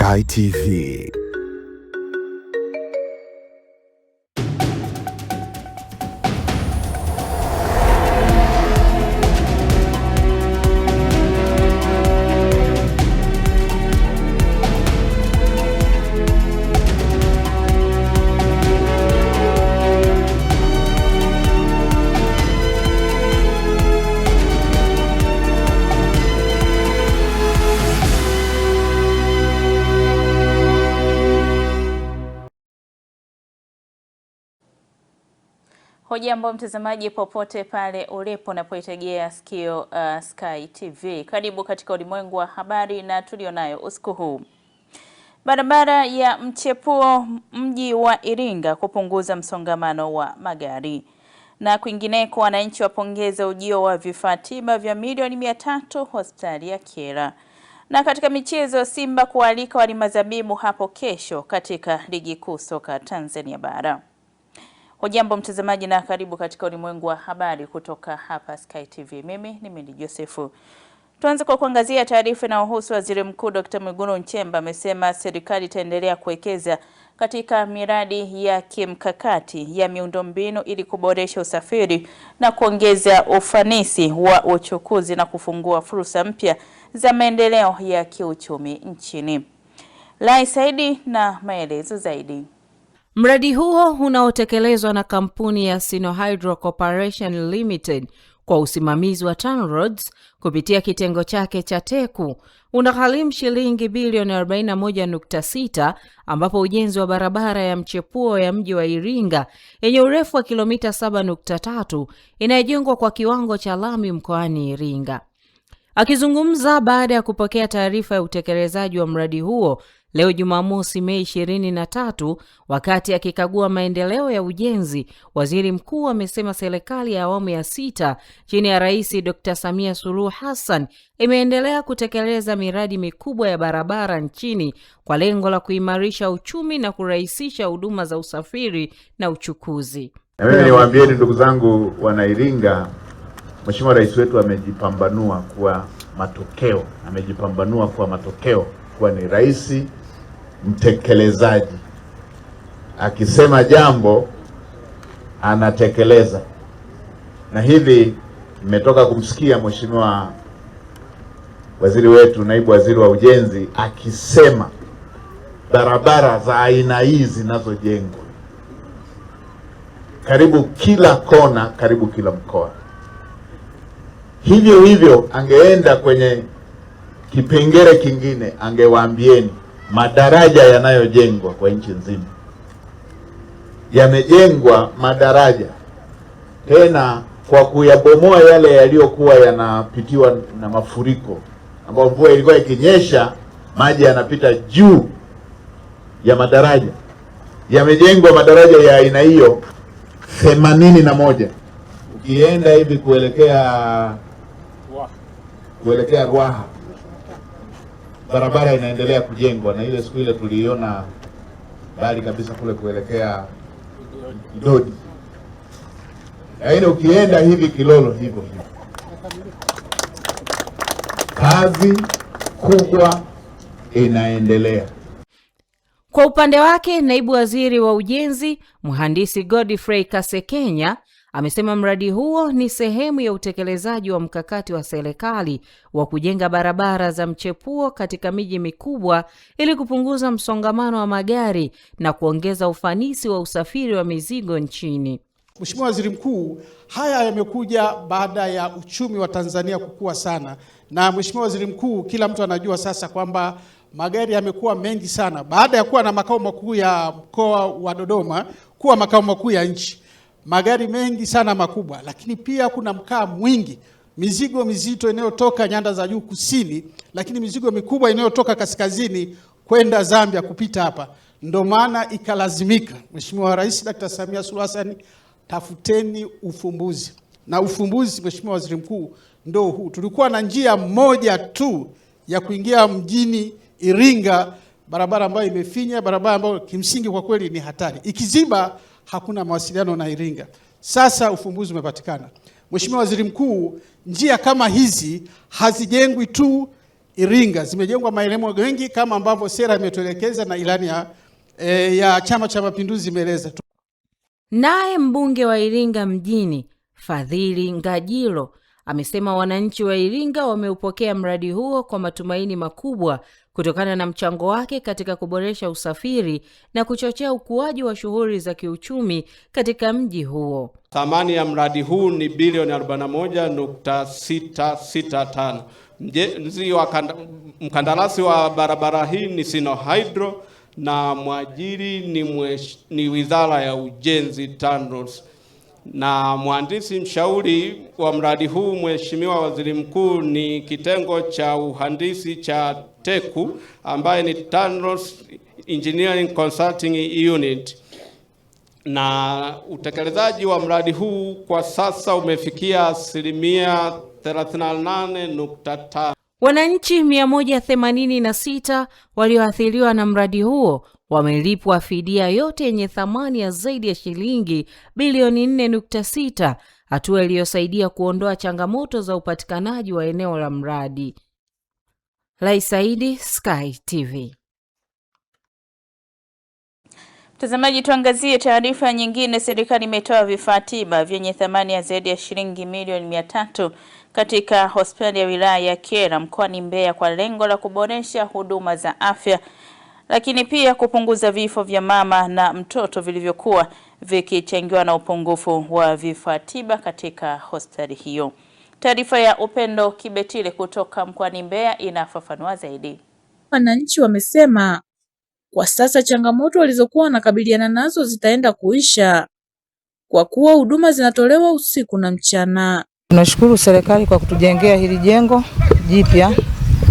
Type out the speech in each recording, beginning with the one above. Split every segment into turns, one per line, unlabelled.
Sky TV.
Hujambo mtazamaji popote pale ulipo unapoitegea sikio Sky TV. Karibu katika ulimwengu wa habari na tulionayo usiku huu. Barabara ya mchepuo mji wa Iringa kupunguza msongamano wa magari. Na kwingineko, wananchi wapongeza ujio wa vifaa tiba vya milioni 300 hospitali ya Kyela. Na katika michezo, Simba kualika walimazabibu hapo kesho katika ligi kuu soka Tanzania bara. Hujambo mtazamaji na karibu katika ulimwengu wa habari kutoka hapa Sky TV. Mimi ni Mindi Josefu. Tuanze kwa kuangazia taarifa inayohusu Waziri Mkuu Dr. Mwigulu Nchemba amesema serikali itaendelea kuwekeza katika miradi ya kimkakati ya miundombinu ili kuboresha usafiri na kuongeza ufanisi wa uchukuzi na kufungua fursa mpya za maendeleo ya kiuchumi nchini. Lai Saidi na maelezo zaidi.
Mradi huo unaotekelezwa na kampuni ya Sinohydro Corporation Limited kwa usimamizi wa TANROADS kupitia kitengo chake cha Teku unagharimu shilingi bilioni 41.6, ambapo ujenzi wa barabara ya mchepuo ya mji wa Iringa yenye urefu wa kilomita 7.3 inayojengwa kwa kiwango cha lami mkoani Iringa. Akizungumza baada ya kupokea taarifa ya utekelezaji wa mradi huo leo Jumamosi Mei 23, wakati akikagua maendeleo ya ujenzi, Waziri Mkuu amesema serikali ya awamu ya sita chini ya Rais Dr. Samia Suluhu Hassan imeendelea kutekeleza miradi mikubwa ya barabara nchini kwa lengo la kuimarisha uchumi na kurahisisha huduma za usafiri na uchukuzi.
Na mimi niwaambieni ndugu zangu Wanairinga, Mheshimiwa Rais wetu amejipambanua kuwa matokeo, amejipambanua kuwa matokeo, kuwa ni rais mtekelezaji. Akisema jambo anatekeleza, na hivi mmetoka kumsikia Mheshimiwa waziri wetu, naibu waziri wa ujenzi, akisema barabara za aina hii zinazojengwa karibu kila kona, karibu kila mkoa. Hivyo hivyo angeenda kwenye kipengele kingine, angewaambieni madaraja yanayojengwa kwa nchi nzima yamejengwa madaraja tena kwa kuyabomoa yale yaliyokuwa yanapitiwa na mafuriko, ambapo mvua ilikuwa ikinyesha maji yanapita juu ya madaraja. Yamejengwa madaraja ya aina hiyo 81. Ukienda hivi kuelekea Ruaha, barabara inaendelea kujengwa, na ile siku ile tuliiona mbali kabisa kule kuelekea Idodi. Lakini ukienda hivi Kilolo hivyo hivyo, kazi kubwa inaendelea.
Kwa upande wake, naibu waziri wa ujenzi Mhandisi Godfrey Kasekenya amesema mradi huo ni sehemu ya utekelezaji wa mkakati wa serikali wa kujenga barabara za mchepuo katika miji mikubwa ili kupunguza msongamano wa magari na kuongeza ufanisi wa usafiri wa mizigo nchini.
Mheshimiwa Waziri Mkuu, haya yamekuja baada ya uchumi wa Tanzania kukua sana, na Mheshimiwa Waziri Mkuu, kila mtu anajua sasa kwamba magari yamekuwa mengi sana baada ya kuwa na makao makuu ya mkoa wa Dodoma kuwa makao makuu ya nchi, magari mengi sana makubwa, lakini pia kuna mkaa mwingi, mizigo mizito inayotoka nyanda za juu kusini, lakini mizigo mikubwa inayotoka kaskazini kwenda Zambia kupita hapa. Ndio maana ikalazimika Mheshimiwa Rais Dr. Samia Suluhu Hassan, tafuteni ufumbuzi. Na ufumbuzi Mheshimiwa Waziri Mkuu ndio huu. Tulikuwa na njia moja tu ya kuingia mjini Iringa, barabara ambayo imefinya, barabara ambayo kimsingi kwa kweli ni hatari, ikiziba hakuna mawasiliano na Iringa. Sasa ufumbuzi umepatikana. Mheshimiwa Waziri Mkuu, njia kama hizi hazijengwi tu Iringa zimejengwa maeneo mengi kama ambavyo sera imetuelekeza na ilani ya Chama cha Mapinduzi imeeleza.
Naye mbunge wa Iringa mjini Fadhili Ngajilo amesema wananchi wa Iringa wameupokea mradi huo kwa matumaini makubwa kutokana na mchango wake katika kuboresha usafiri na kuchochea ukuaji wa shughuli za kiuchumi katika mji huo.
Thamani ya mradi huu ni bilioni 41.665. Mjenzi wa mkandarasi wa barabara hii ni Sinohydro na mwajiri ni Wizara ya Ujenzi TANROADS, na mhandisi mshauri wa mradi huu Mheshimiwa Waziri Mkuu ni kitengo cha uhandisi cha TEKU ambaye ni TANROADS Engineering Consulting Unit, na utekelezaji wa mradi huu kwa sasa umefikia asilimia 38.5.
Wananchi 186 walioathiriwa na mradi huo wamelipwa fidia yote yenye thamani ya zaidi ya shilingi bilioni 4.6, hatua iliyosaidia kuondoa changamoto za upatikanaji wa eneo la mradi. Laisaidi, Sky TV.
Mtazamaji, tuangazie taarifa nyingine. Serikali imetoa vifaa tiba vyenye thamani ya zaidi ya shilingi milioni 300 katika hospitali ya wilaya ya Kyela mkoani Mbeya kwa lengo la kuboresha huduma za afya, lakini pia kupunguza vifo vya mama na mtoto vilivyokuwa vikichangiwa na upungufu wa vifaa tiba katika hospitali hiyo. Taarifa ya Upendo Kibetile kutoka mkoani Mbeya inafafanua zaidi.
Wananchi wamesema kwa sasa changamoto walizokuwa wanakabiliana nazo zitaenda kuisha kwa kuwa huduma zinatolewa usiku na mchana.
Tunashukuru serikali kwa kutujengea hili jengo jipya,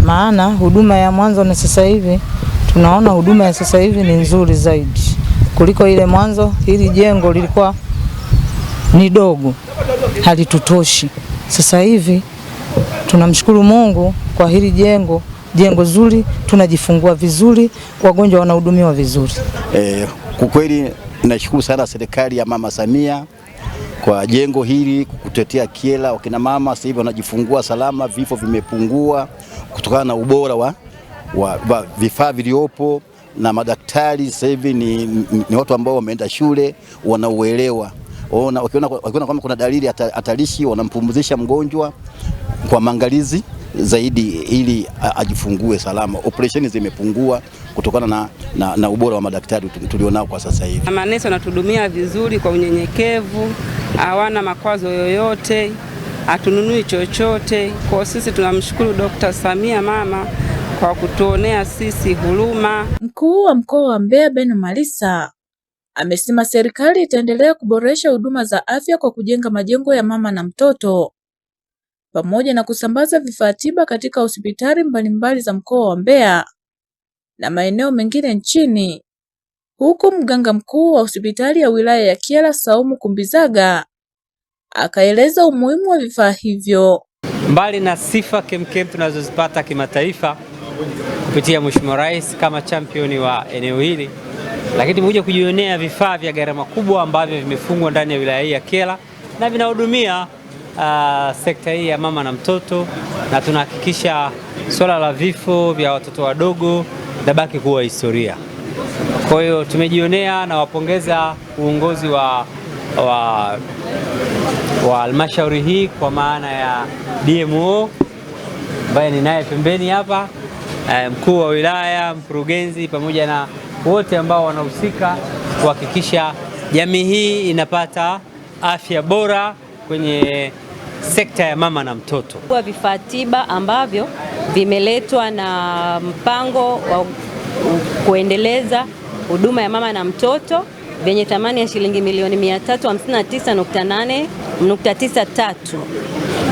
maana huduma ya mwanzo na sasa hivi tunaona huduma ya sasa hivi ni nzuri zaidi kuliko ile mwanzo. Hili jengo lilikuwa ni dogo, halitutoshi. Sasa hivi tunamshukuru Mungu kwa hili jengo, jengo zuri, tunajifungua vizuri, wagonjwa wanahudumiwa vizuri.
Kwa kweli nashukuru sana serikali ya Mama Samia kwa jengo hili kutetea Kyela. Wakina mama sasa hivi wanajifungua salama, vifo vimepungua kutokana na ubora wa vifaa viliopo, na madaktari sasa hivi ni watu ambao wameenda shule, wanauelewa. Wakiona kama kuna dalili hatarishi wanampumzisha mgonjwa kwa maangalizi zaidi ili ajifungue salama. Operesheni zimepungua kutokana na ubora wa madaktari tulionao kwa sasa hivi.
Manesi wanatuhudumia vizuri kwa unyenyekevu, hawana makwazo yoyote, hatununui chochote. Kwa sisi tunamshukuru Dr. Samia mama kwa kutuonea sisi huruma.
Mkuu wa mkoa wa Mbeya Beno Malisa amesema serikali itaendelea kuboresha huduma za afya kwa kujenga majengo ya mama na mtoto pamoja na kusambaza vifaa tiba katika hospitali mbalimbali za mkoa wa Mbeya na maeneo mengine nchini, huku mganga mkuu wa hospitali ya wilaya ya Kyela Saumu Kumbizaga akaeleza umuhimu wa vifaa hivyo.
Mbali na sifa kemkem tunazozipata kimataifa kupitia Mheshimiwa Rais kama championi wa eneo hili, lakini tumekuja kujionea vifaa vya gharama kubwa ambavyo vimefungwa ndani ya wilaya hii ya Kyela na vinahudumia sekta hii ya mama na mtoto, na tunahakikisha swala la vifo vya watoto wadogo linabaki kuwa historia. Kwa hiyo tumejionea na wapongeza uongozi wa halmashauri hii kwa maana ya DMO ambaye ninaye pembeni hapa, mkuu wa wilaya, mkurugenzi pamoja na wote ambao wanahusika kuhakikisha jamii hii inapata afya bora kwenye sekta ya mama na mtoto.
Kwa vifaa tiba ambavyo vimeletwa na mpango wa kuendeleza huduma ya mama na mtoto vyenye thamani ya shilingi milioni 359.8.93.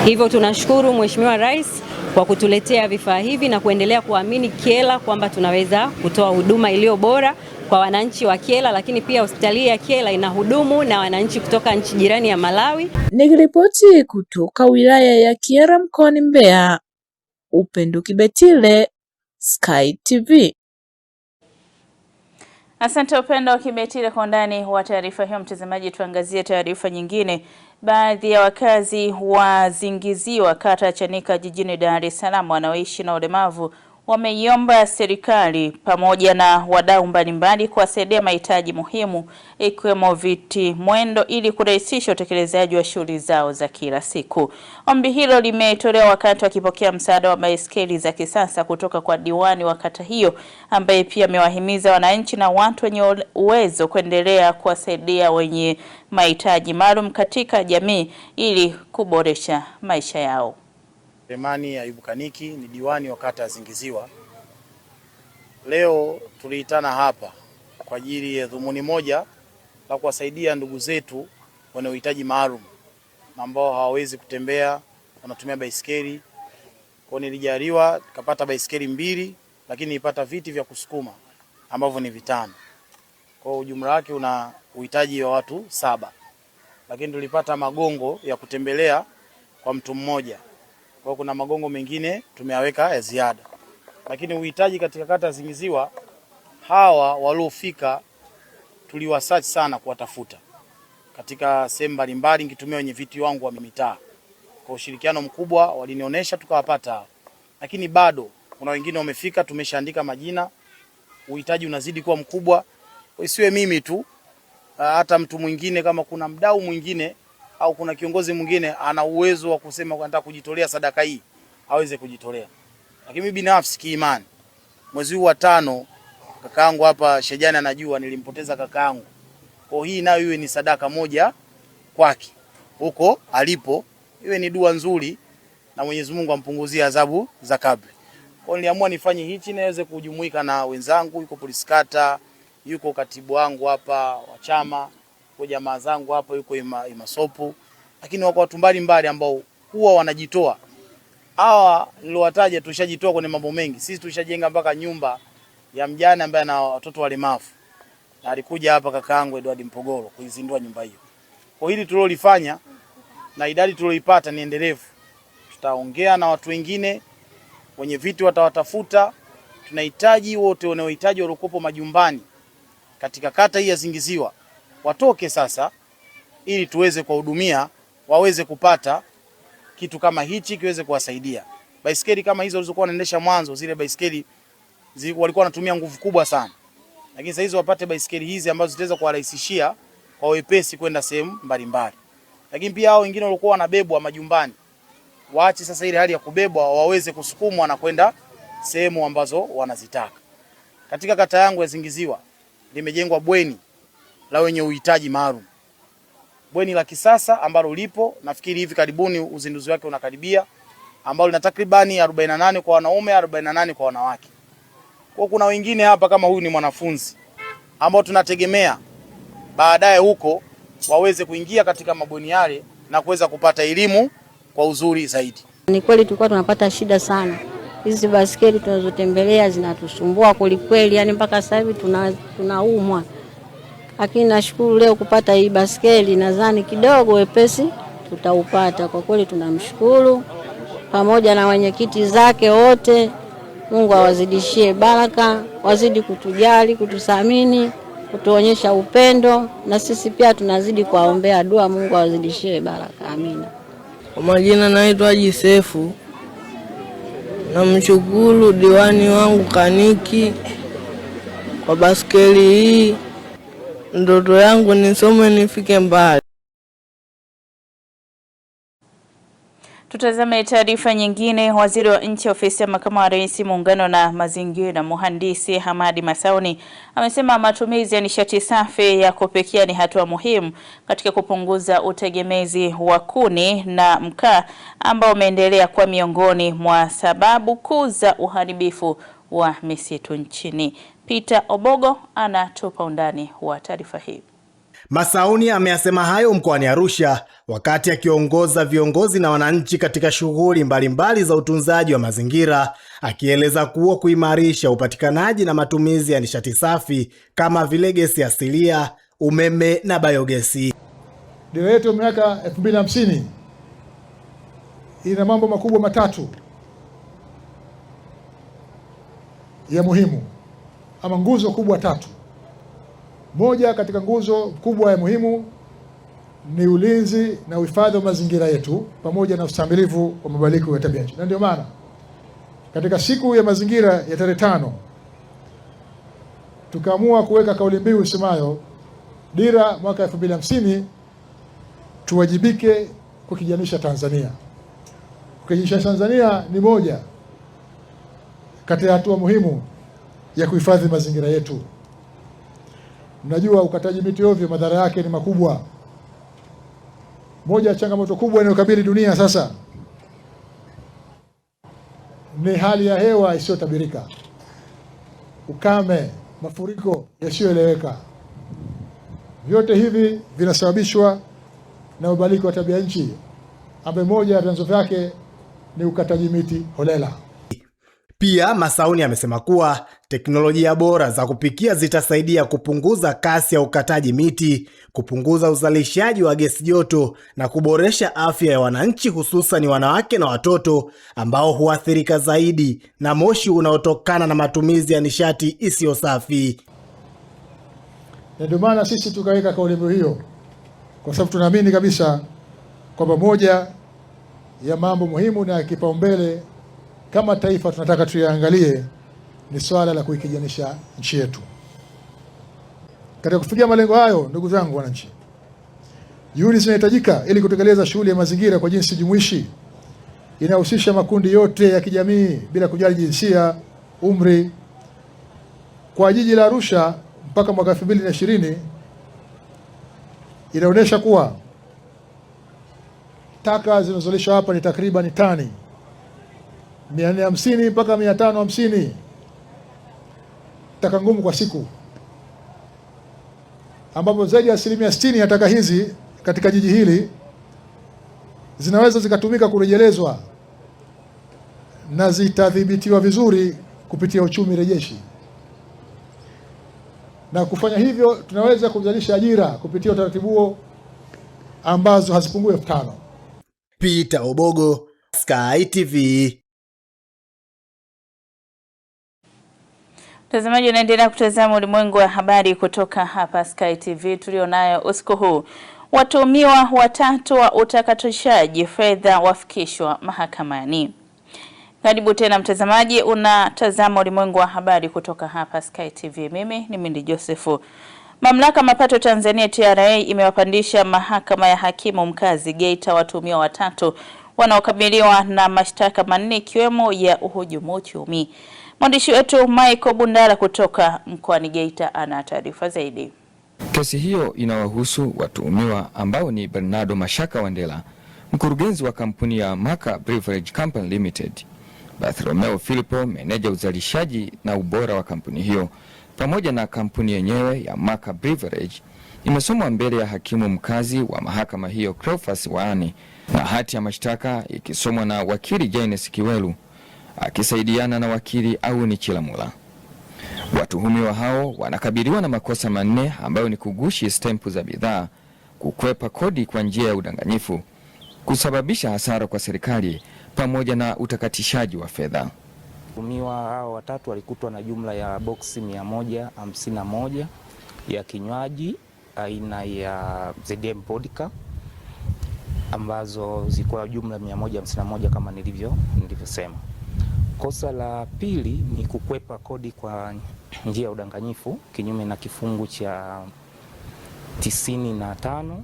Hivyo tunashukuru Mheshimiwa Rais kwa kutuletea vifaa hivi na kuendelea kuamini Kyela kwamba tunaweza kutoa huduma iliyo bora kwa wananchi wa Kyela, lakini pia hospitali ya Kyela inahudumu na wananchi kutoka nchi jirani ya Malawi.
Nikiripoti kutoka wilaya ya Kyela mkoani Mbeya, Upendo Kibetile, Sky TV.
Asante Upendo Kibetile kwa undani wa taarifa hiyo. Mtazamaji, tuangazie taarifa nyingine. Baadhi ya wakazi wa Zingiziwa kata ya Chanika jijini Dar es Salaam wanaoishi na ulemavu wameiomba serikali pamoja na wadau mbalimbali kuwasaidia mahitaji muhimu ikiwemo viti mwendo ili kurahisisha utekelezaji wa shughuli zao za kila siku. Ombi hilo limetolewa wakati wakipokea msaada wa baiskeli za kisasa kutoka kwa diwani wa kata hiyo, ambaye pia amewahimiza wananchi na watu wenye uwezo kuendelea kuwasaidia wenye mahitaji maalum katika jamii ili kuboresha maisha yao.
Remani Ayubu Kaniki ni diwani wa kata ya Zingiziwa. Leo tuliitana hapa kwa ajili ya dhumuni moja la kuwasaidia ndugu zetu wanaohitaji maalum ambao hawawezi kutembea, wanatumia baisikeli. Kwa nilijaliwa nikapata baisikeli 2, lakini nilipata viti vya kusukuma ambavyo ni 5. Kwa ujumla wake una uhitaji wa watu 7. Lakini tulipata magongo ya kutembelea kwa mtu mmoja. Kwa kuna magongo mengine tumeyaweka ya ziada. Lakini uhitaji katika kata ya Zingiziwa, hawa waliofika tuliwasearch sana kuwatafuta katika sehemu mbalimbali, nikitumia wenye viti wangu wa mitaa. Kwa ushirikiano mkubwa walinionyesha tukawapata. Lakini bado kuna wengine wamefika, tumeshaandika majina. Uhitaji unazidi kuwa mkubwa. Isiwe mimi tu, hata mtu mwingine, kama kuna mdau mwingine au kuna kiongozi mwingine ana uwezo wa kusema anataka kujitolea sadaka hii, aweze kujitolea. Lakini mimi binafsi kiimani, mwezi huu wa 5 kakaangu hapa Shejani anajua nilimpoteza kakaangu. Kwa hii nayo iwe ni sadaka moja kwake huko alipo, iwe ni dua nzuri na Mwenyezi Mungu ampunguzie adhabu za kabri. Kwa niliamua nifanye hichi niweze kujumuika na wenzangu, yuko polisi kata, yuko katibu wangu hapa wa chama, kwa jamaa zangu hapa, yuko Imasopu, lakini wako watu mbalimbali ambao huwa wanajitoa. Hawa niliowataja tushajitoa kwenye mambo mengi. Sisi tushajenga mpaka nyumba ya mjane ambaye ana watoto walemavu. Na alikuja hapa kakaangu Edward Mpogolo kuizindua nyumba hiyo. Kwa hili tulilolifanya na idadi tulioipata ni endelevu. Tutaongea na watu wengine, wenye viti watawatafuta. Tunahitaji wote wanaohitaji waliokuwa majumbani katika kata hii ya Zingiziwa watoke sasa ili tuweze kuwahudumia, waweze kupata kitu kama hichi kiweze kuwasaidia. Baisikeli kama hizo walizokuwa wanaendesha mwanzo, zile baisikeli walikuwa wanatumia nguvu kubwa sana. Lakini sasa hizo wapate baisikeli hizi ambazo zitaweza kuwarahisishia kwa wepesi kwenda sehemu mbalimbali. Lakini pia hao wengine walikuwa wanabebwa majumbani, waache sasa ile hali ya kubebwa, waweze kusukumwa na kwenda sehemu ambazo wanazitaka. Katika kata yangu ya Zingiziwa limejengwa bweni la wenye uhitaji maalum. Bweni la kisasa ambalo lipo, nafikiri hivi karibuni uzinduzi wake unakaribia, ambalo lina takribani 48 kwa wanaume, 48 kwa wanawake. Kwa kuna wengine hapa kama huyu ni mwanafunzi ambao tunategemea baadaye huko waweze kuingia katika mabweni yale na kuweza kupata elimu kwa uzuri zaidi.
Ni kweli tulikuwa tunapata shida sana. Hizi baskeli tunazotembelea zinatusumbua kweli, yani mpaka sasa hivi tunaumwa. Lakini nashukuru leo kupata hii baskeli, nadhani kidogo wepesi tutaupata. Kwa kweli tunamshukuru pamoja na wenyekiti zake wote. Mungu awazidishie baraka, wazidi kutujali, kututhamini, kutuonyesha upendo, na sisi pia tunazidi kuwaombea dua, Mungu awazidishie baraka. Amina.
Kwa majina naitwa Haji Sefu. Namshukuru diwani wangu Kaniki kwa baskeli hii. Ndoto yangu nisome nifike mbali.
Tutazame taarifa nyingine. Waziri wa Nchi Ofisi ya Makamu wa Rais Muungano na Mazingira, Mhandisi Hamadi Masauni, amesema matumizi ya nishati safi ya kupikia ni hatua muhimu katika kupunguza utegemezi wa kuni na mkaa ambao umeendelea kuwa miongoni mwa sababu kuu za uharibifu wa misitu nchini. Peter Obogo anatupa undani wa taarifa hii.
Masauni ameyasema hayo mkoani Arusha wakati akiongoza viongozi na wananchi katika shughuli mbalimbali za utunzaji wa mazingira, akieleza kuwa kuimarisha upatikanaji na matumizi ya nishati safi kama vile gesi asilia, umeme na bayogesi.
Dira yetu ya miaka 2050 ina mambo makubwa matatu ya muhimu, ama nguzo kubwa tatu. Moja katika nguzo kubwa ya muhimu ni ulinzi na uhifadhi wa mazingira yetu pamoja na ustahimilivu wa mabadiliko ya tabia nchi. Na ndio maana katika siku ya mazingira ya tarehe 5 tukaamua kuweka kauli mbiu isemayo dira mwaka 2050, tuwajibike kukijanisha Tanzania. Kukijanisha Tanzania ni moja kati ya hatua muhimu ya kuhifadhi mazingira yetu. Mnajua ukataji miti ovyo madhara yake ni makubwa. Moja ya changamoto kubwa inayokabili dunia sasa ni hali ya hewa isiyotabirika, ukame, mafuriko yasiyoeleweka. Vyote hivi vinasababishwa na mabadiliko ya tabia nchi, ambayo moja ya vyanzo vyake ni ukataji miti holela.
Pia Masauni amesema kuwa teknolojia bora za kupikia zitasaidia kupunguza kasi ya ukataji miti, kupunguza uzalishaji wa gesi joto na kuboresha afya ya wananchi, hususan wanawake na watoto ambao huathirika zaidi na moshi unaotokana na matumizi ya nishati isiyo safi.
Na ndio maana sisi tukaweka kauli mbiu hiyo, kwa sababu tunaamini kabisa kwamba moja ya mambo muhimu na ya kipaumbele kama taifa tunataka tuyaangalie ni swala la kuikijanisha nchi yetu. Katika kufikia malengo hayo, ndugu zangu wananchi, juhudi zinahitajika ili kutekeleza shughuli ya mazingira kwa jinsi jumuishi inahusisha makundi yote ya kijamii bila kujali jinsia, umri. Kwa jiji la Arusha mpaka mwaka 2020 inaonyesha kuwa taka zinazozalishwa hapa ni takriban tani 450 mpaka 550 taka ngumu kwa siku, ambapo zaidi ya 60% ya taka hizi katika jiji hili zinaweza zikatumika kurejelezwa na zitadhibitiwa vizuri kupitia uchumi rejeshi. Na kufanya hivyo tunaweza kuzalisha ajira kupitia utaratibu huo ambazo hazipungui 5,000.
Peter Obogo, Sky TV.
Mtazamaji, unaendelea kutazama ulimwengu wa habari kutoka hapa Sky TV tulionayo usiku huu. Watuhumiwa watatu wa utakatishaji fedha wafikishwa mahakamani. Karibu tena mtazamaji, unatazama ulimwengu wa habari kutoka hapa Sky TV. Mimi ni Mindi Joseph. Mamlaka mapato Tanzania TRA imewapandisha mahakama ya hakimu mkazi Geita watuhumiwa watatu wanaokabiliwa na mashtaka 4 ikiwemo ya uhujumu uchumi. Mwandishi wetu Michael Bundala kutoka mkoani Geita ana taarifa zaidi.
Kesi hiyo inawahusu watuhumiwa ambao ni Bernardo Mashaka Wandela, mkurugenzi wa kampuni ya Maka Beverage Company Limited, Bartholomeo Philipo, meneja uzalishaji na ubora wa kampuni hiyo, pamoja na kampuni yenyewe ya Maka Beverage. Imesomwa mbele ya hakimu mkazi wa mahakama hiyo Cleophas Waani, na hati ya mashtaka ikisomwa na wakili Jaines Kiwelu akisaidiana na wakili Auni Chilamula. Watuhumiwa hao wanakabiliwa na makosa 4 ambayo ni kugushi stempu za bidhaa, kukwepa kodi kwa njia ya udanganyifu, kusababisha hasara kwa serikali pamoja na utakatishaji wa fedha.
Watuhumiwa hao watatu walikutwa na jumla ya boksi 151 ya kinywaji aina ya ZM vodka ambazo zilikuwa jumla 151 kama nilivyosema. Kosa la pili ni kukwepa kodi kwa njia ya udanganyifu kinyume na kifungu cha 95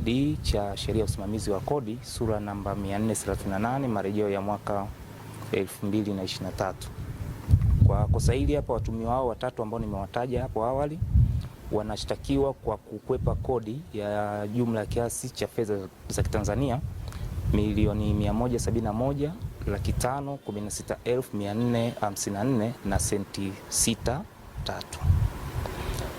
D cha sheria ya usimamizi wa kodi sura namba 438 marejeo ya mwaka 2023. Kwa kosa hili hapa watuhumiwa hao watatu ambao nimewataja hapo awali wanashtakiwa kwa kukwepa kodi ya jumla ya kiasi cha fedha za Kitanzania milioni 171,516,454 na senti 63.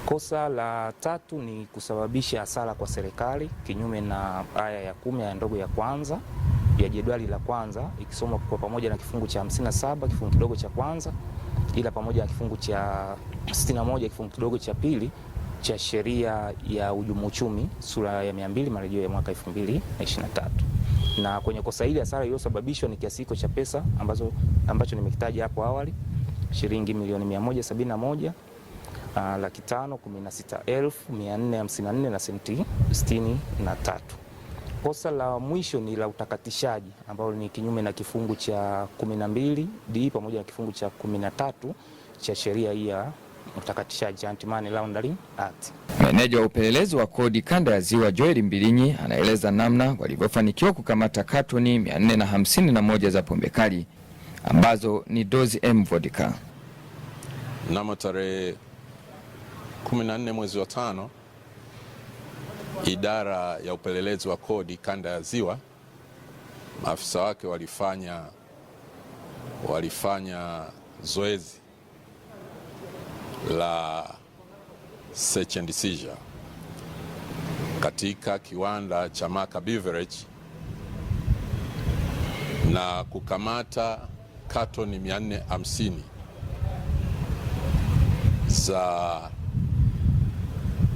Kosa la tatu ni kusababisha hasara kwa serikali kinyume na aya ya 10 aya ndogo ya kwanza ya jedwali la kwanza ikisomwa kwa pamoja na kifungu cha 57 kifungu kidogo cha kwanza ila pamoja na kifungu cha 61 kifungu kidogo cha pili cha sheria ya uhujumu uchumi sura ya 200 marejeo ya mwaka 2023. Na kwenye kosa hili hasara iliyosababishwa ni kiasi cha pesa ambacho nimekitaja hapo awali, shilingi milioni 171 516,454 na senti 63. Kosa la mwisho ni la utakatishaji ambalo ni kinyume na kifungu cha 12 D pamoja na kifungu cha 13 cha sheria hii ya utakatishaji, Anti-Money Laundering Act.
Meneja wa upelelezi wa kodi kanda ya Ziwa Joel Mbilinyi anaeleza namna walivyofanikiwa kukamata katoni 451 za pombe kali ambazo ni dozi M vodka.
Mnamo tarehe 14 mwezi wa 5, idara ya upelelezi wa kodi kanda ya Ziwa, maafisa wake walifanya zoezi la search and seizure katika kiwanda cha Maka Beverage na kukamata katoni 450 za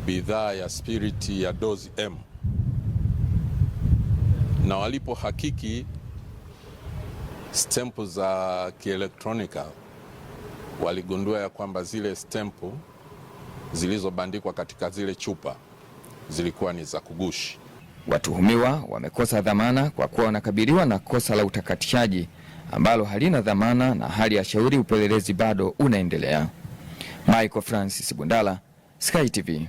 bidhaa ya spiriti ya dozi M, na walipohakiki stempu za kielektronika waligundua ya kwamba zile stempu zilizobandikwa katika zile chupa zilikuwa ni za kugushi.
Watuhumiwa wamekosa dhamana kwa kuwa wanakabiliwa na kosa la utakatishaji ambalo halina dhamana na hali ya shauri upelelezi bado unaendelea. Michael Francis Bundala, Sky TV.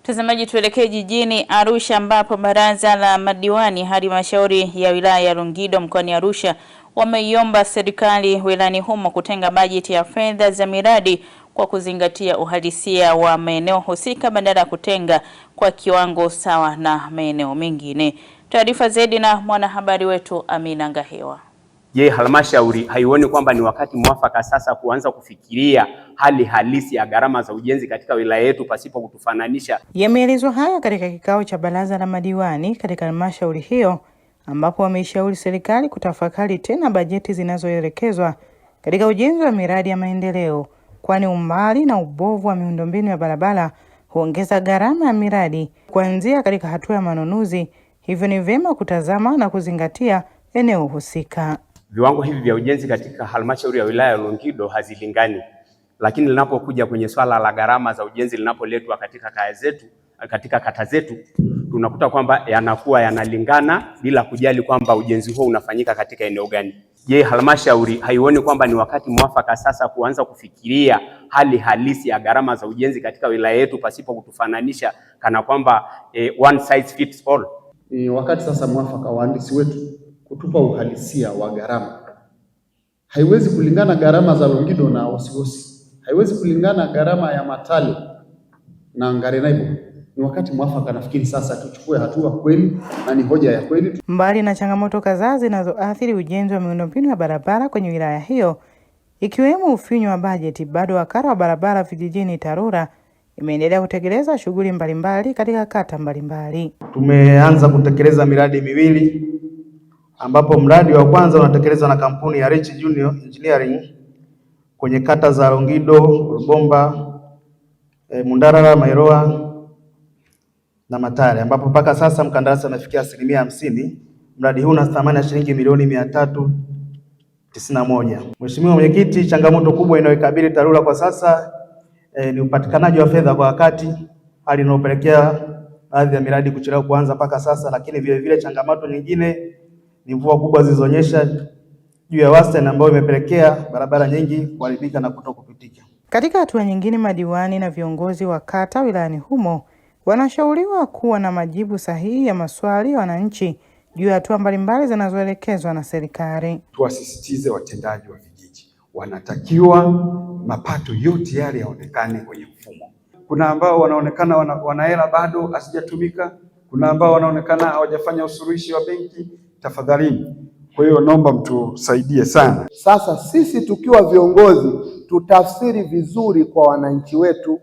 Mtazamaji, tuelekee jijini Arusha ambapo baraza la madiwani halmashauri ya wilaya ya Longido mkoani Arusha wameiomba serikali wilayani humo kutenga bajeti ya fedha za miradi kwa kuzingatia uhalisia wa maeneo husika badala ya kutenga kwa kiwango sawa na maeneo mengine. Taarifa zaidi na mwanahabari wetu Amina Ngahewa.
Je, halmashauri haioni kwamba ni wakati mwafaka sasa kuanza kufikiria hali halisi ya gharama za ujenzi katika wilaya yetu pasipo kutufananisha?
Yameelezwa haya katika kikao cha baraza la madiwani katika halmashauri hiyo ambapo wameishauri serikali kutafakari tena bajeti zinazoelekezwa katika ujenzi wa miradi ya maendeleo, kwani umbali na ubovu wa miundombinu ya barabara huongeza gharama ya miradi kuanzia katika hatua ya manunuzi. Hivyo ni vyema kutazama na kuzingatia eneo husika.
Viwango hivi vya ujenzi katika halmashauri ya wilaya ya Longido hazilingani, lakini linapokuja kwenye swala la gharama za ujenzi linapoletwa katika kaya zetu, katika kata zetu, tunakuta kwamba yanakuwa yanalingana bila kujali kwamba ujenzi huo unafanyika katika eneo gani. Je, halmashauri haioni kwamba ni wakati mwafaka sasa kuanza kufikiria hali halisi ya gharama za ujenzi katika wilaya yetu pasipo kutufananisha kana kwamba one size fits all?
Ni wakati sasa mwafaka wahandisi wetu kutupa uhalisia wa gharama. Haiwezi kulingana gharama za Longido na Wasiwasi, haiwezi kulingana gharama ya Matale na Ngarenaibo. Ni wakati mwafaka, nafikiri sasa tuchukue hatua kweli, na ni hoja ya kweli.
Mbali na changamoto kadhaa zinazoathiri ujenzi wa miundombinu ya barabara kwenye wilaya hiyo ikiwemo ufinyu wa bajeti, bado wakala wa barabara vijijini TARURA imeendelea kutekeleza shughuli mbalimbali katika kata mbalimbali.
Tumeanza kutekeleza miradi miwili ambapo mradi wa kwanza unatekelezwa na kampuni ya Rich Junior Engineering kwenye kata za Longido, Rubomba, Mundarara, Mairoa na Matare ambapo mpaka sasa mkandarasi amefikia 50%. Mradi huu una thamani ya shilingi milioni 391. Mheshimiwa Mwenyekiti, changamoto kubwa inayoikabili TARURA kwa sasa ni upatikanaji wa fedha kwa wakati, hali inayopelekea baadhi ya miradi kuchelewa kuanza mpaka sasa, lakini vile vile changamoto nyingine ni mvua kubwa zilizonyesha juu ya wastani ambayo imepelekea barabara nyingi kuharibika na kutokupitika.
Katika hatua nyingine, madiwani na viongozi wa kata wilayani humo wanashauriwa kuwa na majibu sahihi ya maswali ya wananchi juu ya hatua mbalimbali zinazoelekezwa na serikali.
Tuwasisitize watendaji wa vijiji, wanatakiwa mapato yote yale yaonekane kwenye mfumo. Kuna ambao wanaonekana wana hela bado hazijatumika, kuna ambao wanaonekana hawajafanya usuluhishi wa benki. Tafadhalini, kwa hiyo naomba mtusaidie sana.
Sasa sisi tukiwa viongozi tutafsiri vizuri kwa wananchi wetu.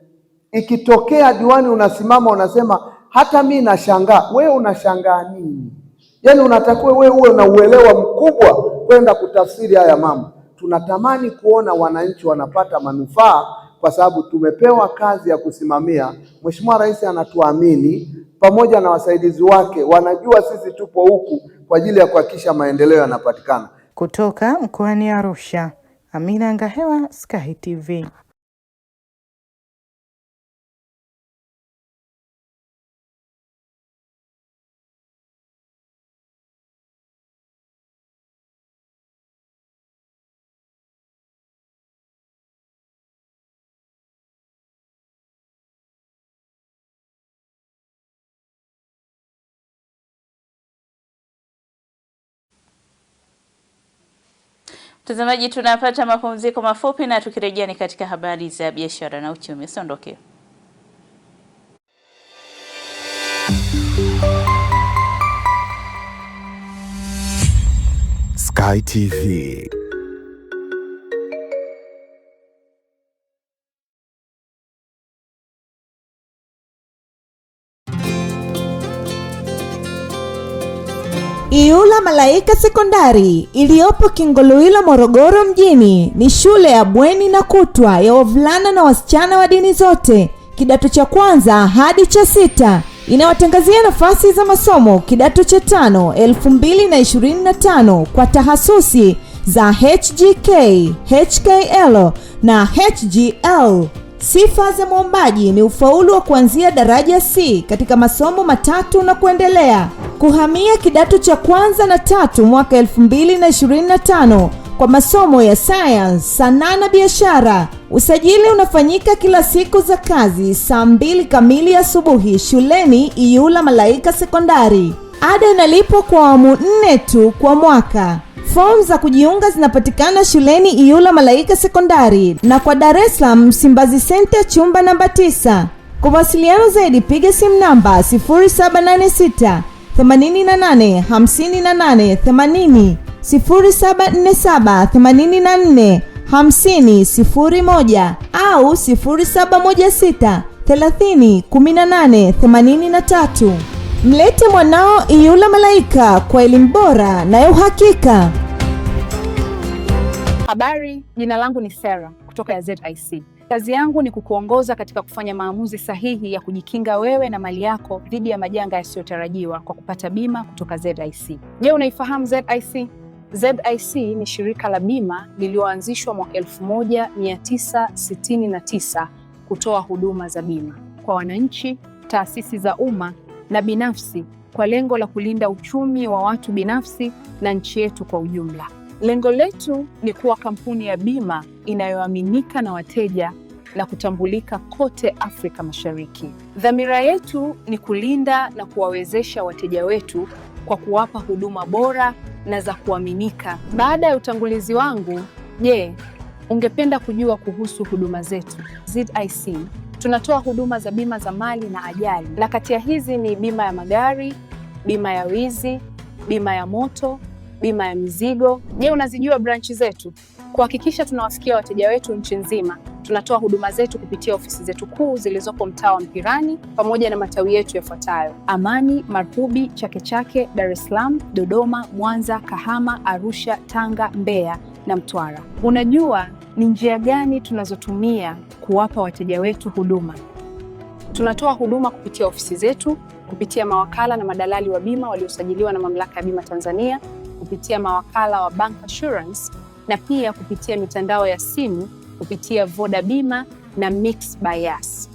Ikitokea diwani unasimama unasema hata mi nashangaa, wewe unashangaa nini? Yaani unatakiwa wewe uwe na uelewa mkubwa kwenda kutafsiri haya mambo. Tunatamani kuona wananchi wanapata manufaa kwa sababu tumepewa kazi ya kusimamia. Mheshimiwa Rais anatuamini pamoja na wasaidizi wake, wanajua sisi tupo huku kwa ajili ya kuhakikisha maendeleo yanapatikana.
Kutoka mkoani Arusha, Amina Ngahewa, Sky TV.
Mtazamaji, tunapata mapumziko mafupi na tukirejea ni katika habari za biashara na uchumi. Usiondoke.
Sky TV.
Iyula Malaika Sekondari iliyopo Kingolowilo, Morogoro mjini ni shule ya bweni na kutwa ya wavulana na wasichana wa dini zote, kidato cha kwanza hadi cha sita. Inawatangazia nafasi za masomo kidato cha 5 2025 kwa tahasusi za HGK, HKL na HGL. Sifa za mwombaji ni ufaulu wa kuanzia daraja C katika masomo matatu na kuendelea, kuhamia kidato cha kwanza na tatu mwaka 2025 kwa masomo ya science, sanaa na biashara. Usajili unafanyika kila siku za kazi saa 2 kamili asubuhi shuleni Iyula Malaika Sekondari. Ada inalipwa kwa awamu 4 tu kwa mwaka. Fomu za kujiunga zinapatikana shuleni Iyula Malaika Sekondari na kwa Dar es Salaam Msimbazi Center chumba namba 9. Kwa mawasiliano zaidi piga simu namba 0786 88 58 80, 0747 84 50 01 au 0716 30 18 83. Mlete mwanao Iyula Malaika kwa elimu bora na ya uhakika.
Habari, jina langu ni Sarah kutoka ya ZIC. Kazi yangu ni kukuongoza katika kufanya maamuzi sahihi ya kujikinga wewe na mali yako dhidi ya majanga yasiyotarajiwa kwa kupata bima kutoka ZIC. Je, unaifahamu ZIC? ZIC ni shirika la bima lililoanzishwa mwaka 1969 kutoa huduma za bima kwa wananchi, taasisi za umma na binafsi kwa lengo la kulinda uchumi wa watu binafsi na nchi yetu kwa ujumla. Lengo letu ni kuwa kampuni ya bima inayoaminika na wateja na kutambulika kote Afrika Mashariki. Dhamira yetu ni kulinda na kuwawezesha wateja wetu kwa kuwapa huduma bora na za kuaminika. Baada ya utangulizi wangu, je, ungependa kujua kuhusu huduma zetu? ZIC tunatoa huduma za bima za mali na ajali, na kati ya hizi ni bima ya magari, bima ya wizi, bima ya moto, bima ya mizigo. Je, unazijua branchi zetu? Kuhakikisha tunawafikia wateja wetu nchi nzima, tunatoa huduma zetu kupitia ofisi zetu kuu zilizopo mtaa wa Mpirani pamoja na matawi yetu yafuatayo: Amani, Marhubi, Chake Chake, Dar es Salaam, Dodoma, Mwanza, Kahama, Arusha, Tanga, Mbeya na Mtwara. Unajua ni njia gani tunazotumia kuwapa wateja wetu huduma? Tunatoa huduma kupitia ofisi zetu, kupitia mawakala na madalali wa bima waliosajiliwa na Mamlaka ya Bima Tanzania, kupitia mawakala wa Bank Assurance na pia kupitia mitandao ya simu kupitia Voda Bima na Mix by Yas.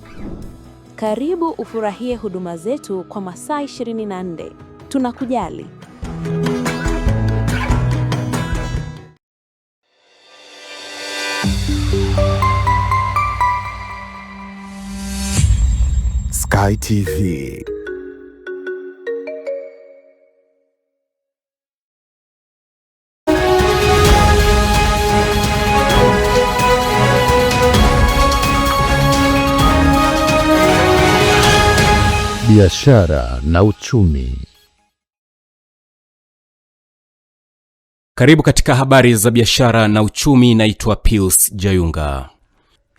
Karibu ufurahie huduma zetu kwa masaa 24. Tunakujali.
Sky TV. Biashara na uchumi.
Karibu katika habari za biashara na uchumi. Naitwa Pius Jayunga.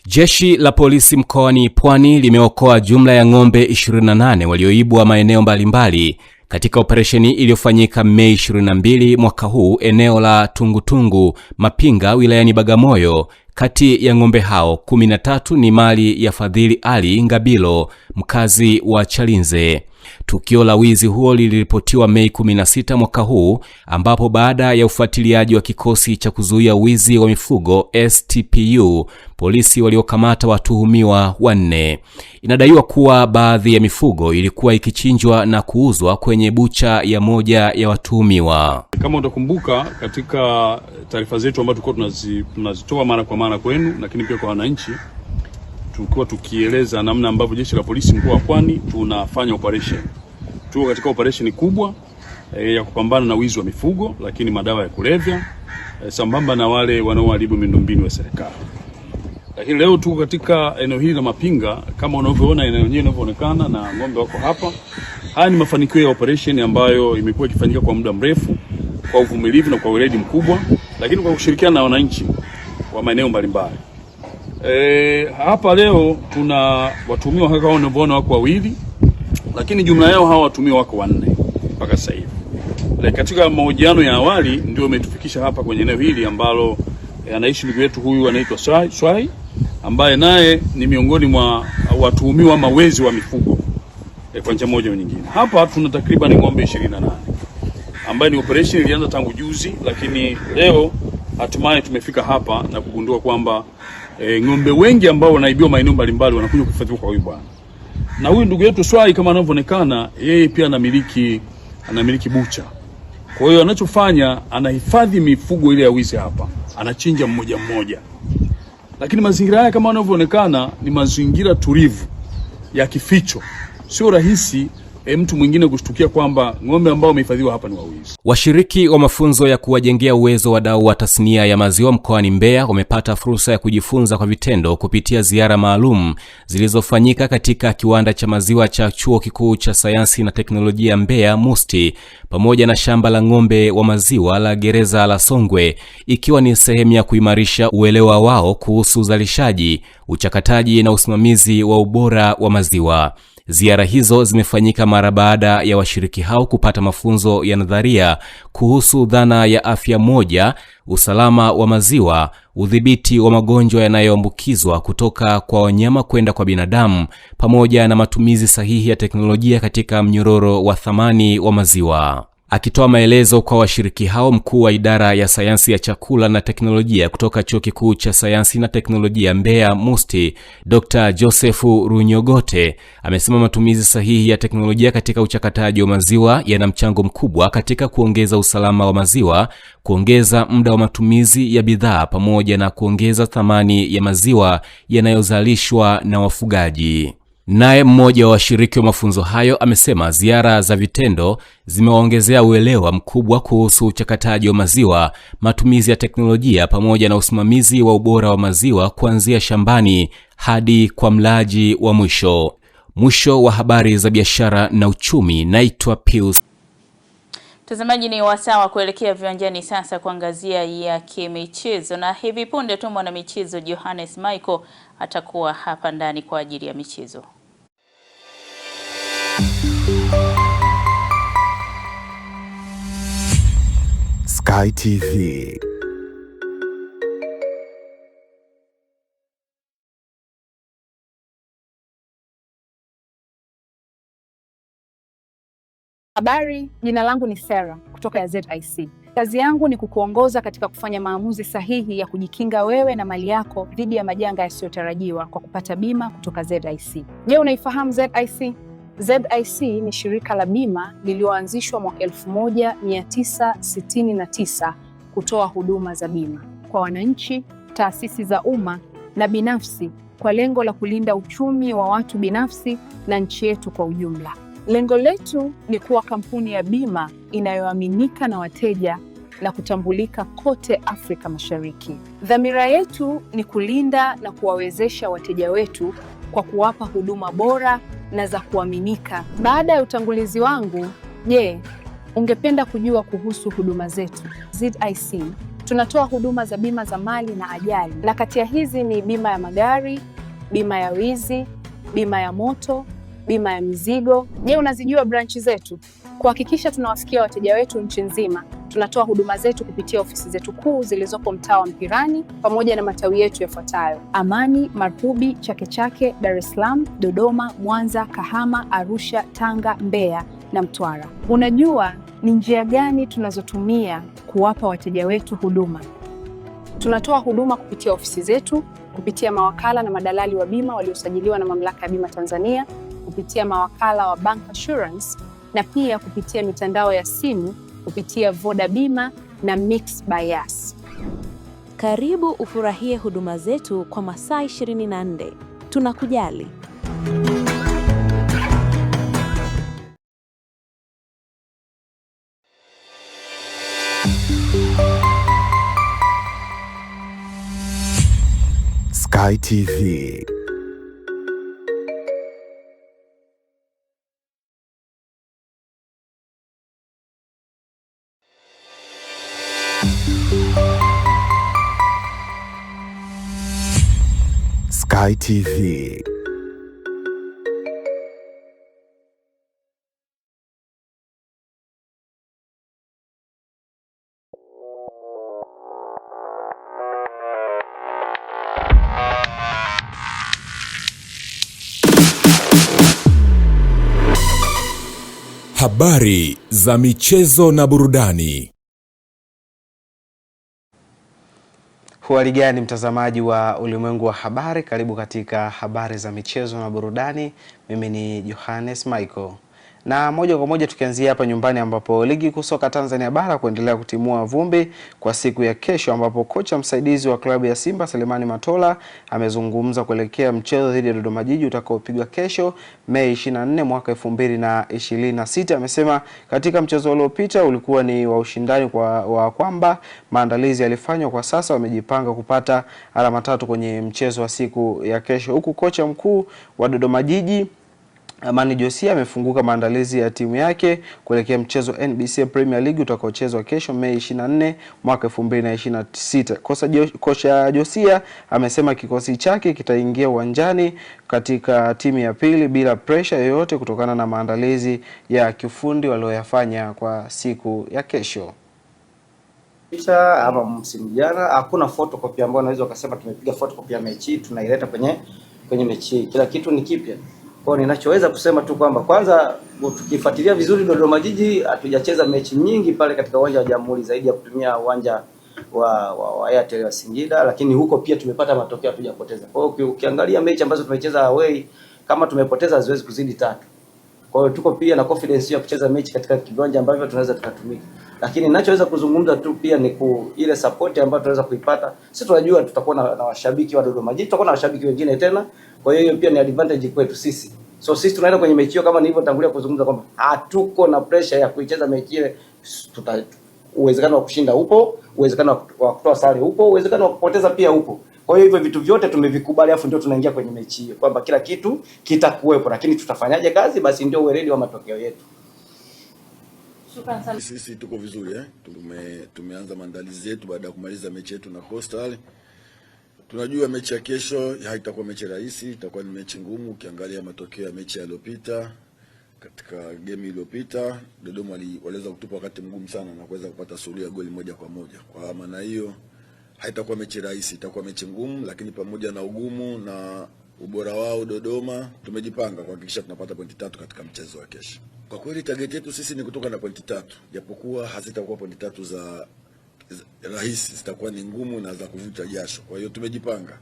Jeshi la polisi mkoani Pwani limeokoa jumla ya ng'ombe 28 walioibwa maeneo mbalimbali katika operesheni iliyofanyika Mei 22 mwaka huu eneo la Tungutungu Mapinga wilayani Bagamoyo. Kati ya ng'ombe hao 13 ni mali ya Fadhili Ali Ngabilo, mkazi wa Chalinze. Tukio la wizi huo liliripotiwa Mei 16 mwaka huu, ambapo baada ya ufuatiliaji wa kikosi cha kuzuia wizi wa mifugo STPU, polisi waliokamata watuhumiwa 4. Inadaiwa kuwa baadhi ya mifugo ilikuwa ikichinjwa na kuuzwa kwenye bucha ya moja ya watuhumiwa.
Kama utakumbuka katika taarifa zetu ambazo tulikuwa tunazitoa mara kwa mara kwenu, lakini pia kwa wananchi, tulikuwa tukieleza namna ambavyo jeshi la polisi mkoa wa Pwani tunafanya operation. Tuko katika operation kubwa ya kupambana na wizi wa mifugo, lakini madawa ya kulevya, sambamba na wale wanaoharibu miundombinu ya serikali. Lakini leo tuko katika eneo hili la Mapinga, kama unavyoona eneo lenyewe linavyoonekana na ng'ombe wako hapa. Haya ni mafanikio ya operation ambayo imekuwa ikifanyika kwa muda mrefu kwa uvumilivu na kwa weledi mkubwa, lakini kwa kushirikiana na wananchi wa maeneo mbalimbali. Hapa leo tuna watuhumiwa kama unavyoona wako wawili, lakini jumla yao hawa watuhumiwa wako wanne mpaka sasa hivi. Katika mahojiano ya awali ndio imetufikisha hapa kwenye eneo hili ambalo anaishi ndugu yetu huyu anaitwa Swai, ambaye naye ni miongoni mwa watuhumiwa ama wezi wa mifugo kwa njia moja au nyingine. Hapa tuna takriban ng'ombe 28 ambaye ni operation ilianza tangu juzi, lakini leo hatimaye tumefika hapa na kugundua kwamba ng'ombe wengi ambao wanaibiwa maeneo mbalimbali wanakuja kuhifadhiwa kwa huyu bwana. Na huyu ndugu yetu Swai kama anavyoonekana, yeye pia anamiliki bucha. Kwa hiyo anachofanya, anahifadhi mifugo ile ya wizi hapa, anachinja mmoja mmoja. Lakini mazingira haya kama yanavyoonekana ni mazingira tulivu ya kificho. Sio rahisi mtu mwingine kushtukia kwamba ng'ombe ambao wamehifadhiwa hapa ni wawizi.
Washiriki wa mafunzo ya kuwajengea uwezo wadau wa tasnia ya maziwa mkoani Mbeya wamepata fursa ya kujifunza kwa vitendo kupitia ziara maalum zilizofanyika katika kiwanda cha maziwa cha Chuo Kikuu cha Sayansi na Teknolojia Mbeya MUST pamoja na shamba la ng'ombe wa maziwa la Gereza la Songwe, ikiwa ni sehemu ya kuimarisha uelewa wao kuhusu uzalishaji, uchakataji na usimamizi wa ubora wa maziwa. Ziara hizo zimefanyika mara baada ya washiriki hao kupata mafunzo ya nadharia kuhusu dhana ya afya moja, usalama wa maziwa, udhibiti wa magonjwa yanayoambukizwa kutoka kwa wanyama kwenda kwa binadamu, pamoja na matumizi sahihi ya teknolojia katika mnyororo wa thamani wa maziwa. Akitoa maelezo kwa washiriki hao, mkuu wa idara ya sayansi ya chakula na teknolojia kutoka Chuo Kikuu cha Sayansi na Teknolojia Mbeya MUST, Dr. Joseph Runyogote amesema matumizi sahihi ya teknolojia katika uchakataji wa maziwa yana mchango mkubwa katika kuongeza usalama wa maziwa, kuongeza muda wa matumizi ya bidhaa pamoja na kuongeza thamani ya maziwa yanayozalishwa na wafugaji. Naye mmoja wa washiriki wa mafunzo hayo amesema ziara za vitendo zimewaongezea uelewa mkubwa kuhusu uchakataji wa maziwa, matumizi ya teknolojia pamoja na usimamizi wa ubora wa maziwa kuanzia shambani hadi kwa mlaji wa mwisho. Mwisho wa habari za biashara na uchumi. Naitwa Pius.
Mtazamaji, ni wasaa wa kuelekea viwanjani sasa kuangazia ya kimichezo, na hivi punde tu mwanamichezo Johannes Michael atakuwa hapa ndani kwa ajili ya michezo.
Sky TV.
Habari, jina langu ni Sarah kutoka ya ZIC. Kazi yangu ni kukuongoza katika kufanya maamuzi sahihi ya kujikinga wewe na mali yako dhidi ya majanga yasiyotarajiwa kwa kupata bima kutoka ZIC. Je, unaifahamu ZIC? ZIC ni shirika la bima lililoanzishwa mwaka 1969 kutoa huduma za bima kwa wananchi, taasisi za umma na binafsi kwa lengo la kulinda uchumi wa watu binafsi na nchi yetu kwa ujumla. Lengo letu ni kuwa kampuni ya bima inayoaminika na wateja na kutambulika kote Afrika Mashariki. Dhamira yetu ni kulinda na kuwawezesha wateja wetu kwa kuwapa huduma bora na za kuaminika. Baada ya utangulizi wangu, je, ungependa kujua kuhusu huduma zetu? ZIC tunatoa huduma za bima za mali na ajali, na kati ya hizi ni bima ya magari, bima ya wizi, bima ya moto, bima ya mizigo. Je, unazijua branchi zetu? Kuhakikisha tunawafikia wateja wetu nchi nzima, tunatoa huduma zetu kupitia ofisi zetu kuu zilizopo mtaa wa Mpirani pamoja na matawi yetu yafuatayo: Amani, Marhubi, Chake Chake, Dar es Salaam, Dodoma, Mwanza, Kahama, Arusha, Tanga, Mbeya na Mtwara. Unajua ni njia gani tunazotumia kuwapa wateja wetu huduma? Tunatoa huduma kupitia ofisi zetu, kupitia mawakala na madalali wa bima waliosajiliwa na Mamlaka ya Bima Tanzania, kupitia mawakala wa Bank Assurance na pia kupitia mitandao ya simu kupitia Voda Bima na Mix by Yas.
Karibu ufurahie huduma zetu kwa masaa 24. Tunakujali.
Sky TV. Sky TV.
Habari za michezo na burudani.
Huhali gani mtazamaji wa Ulimwengu wa Habari, karibu katika habari za michezo na burudani. Mimi ni Johannes Michael. Na moja kwa moja tukianzia hapa nyumbani ambapo ligi kuu soka Tanzania bara kuendelea kutimua vumbi kwa siku ya kesho, ambapo kocha msaidizi wa klabu ya Simba Selemani Matola amezungumza kuelekea mchezo dhidi ya Dodoma Jiji utakaopigwa kesho Mei 24 mwaka 2026. Amesema katika mchezo uliopita ulikuwa ni wa ushindani kwa kwamba maandalizi yalifanywa, kwa sasa wamejipanga kupata alama 3 kwenye mchezo wa siku ya kesho, huku kocha mkuu wa Dodoma Jiji Amani Josia amefunguka maandalizi ya timu yake kuelekea mchezo NBC Premier League utakaochezwa kesho Mei 24 mwaka 2026. Kocha Josia amesema kikosi chake kitaingia uwanjani katika timu ya pili bila pressure yoyote kutokana na maandalizi ya kiufundi walioyafanya kwa siku ya kesho.
Ama msimu jana hakuna photocopy ambayo unaweza ukasema tumepiga photocopy ya mechi tunaileta kwenye mechi. Kila kitu ni kipya. Kwa ninachoweza kusema tu kwamba kwanza tukifuatilia vizuri Dodoma Jiji hatujacheza mechi nyingi pale katika uwanja wa Jamhuri zaidi ya kutumia uwanja wa Airtel wa Singida, lakini huko pia tumepata matokeo, hatujapoteza. Kwa hiyo ukiangalia mechi ambazo tumecheza away kama tumepoteza haziwezi kuzidi 3. Kwa hiyo tuko pia na confidence ya kucheza mechi katika kiwanja ambavyo tunaweza tukatumika. Lakini ninachoweza kuzungumza tu pia ni ile support ambayo tunaweza kuipata. Sisi tunajua tutakuwa na washabiki wa Dodoma Jiji, tutakuwa na washabiki wengine tena. Kwa hiyo hiyo pia ni advantage kwetu sisi. So sisi tunaenda kwenye mechi hiyo kama nilivyotangulia kuzungumza kwamba hatuko na pressure ya kuicheza mechi ile. Uwezekano wa kushinda upo, uwezekano wa kutoa sare upo, uwezekano wa kupoteza pia upo. Kwa hiyo hivyo vitu vyote tumevikubali, afu ndio tunaingia kwenye mechi hiyo kwamba kila kitu kitakuwepo, lakini tutafanyaje kazi basi ndio uweledi wa matokeo yetu.
Sisi tuko vizuri Tumeanza maandalizi yetu baada ya kumaliza mechi yetu na Coastal. Tunajua mechi ya kesho haitakuwa mechi rahisi, itakuwa ni mechi ngumu. Ukiangalia matokeo ya mechi yaliyopita, katika game iliyopita Dodoma waliweza kutupa wakati mgumu sana na kuweza kupata suluhu ya goli 1-1. Kwa maana hiyo haitakuwa mechi rahisi, itakuwa mechi ngumu, lakini pamoja na ugumu na ubora wao Dodoma, tumejipanga kuhakikisha tunapata pointi 3 katika mchezo wa kesho. Kwa kweli target yetu sisi ni kutoka na pointi 3, japokuwa hazitakuwa pointi 3 za rahisi, zitakuwa ni ngumu na za kuvuta jasho. Kwa hiyo tumejipanga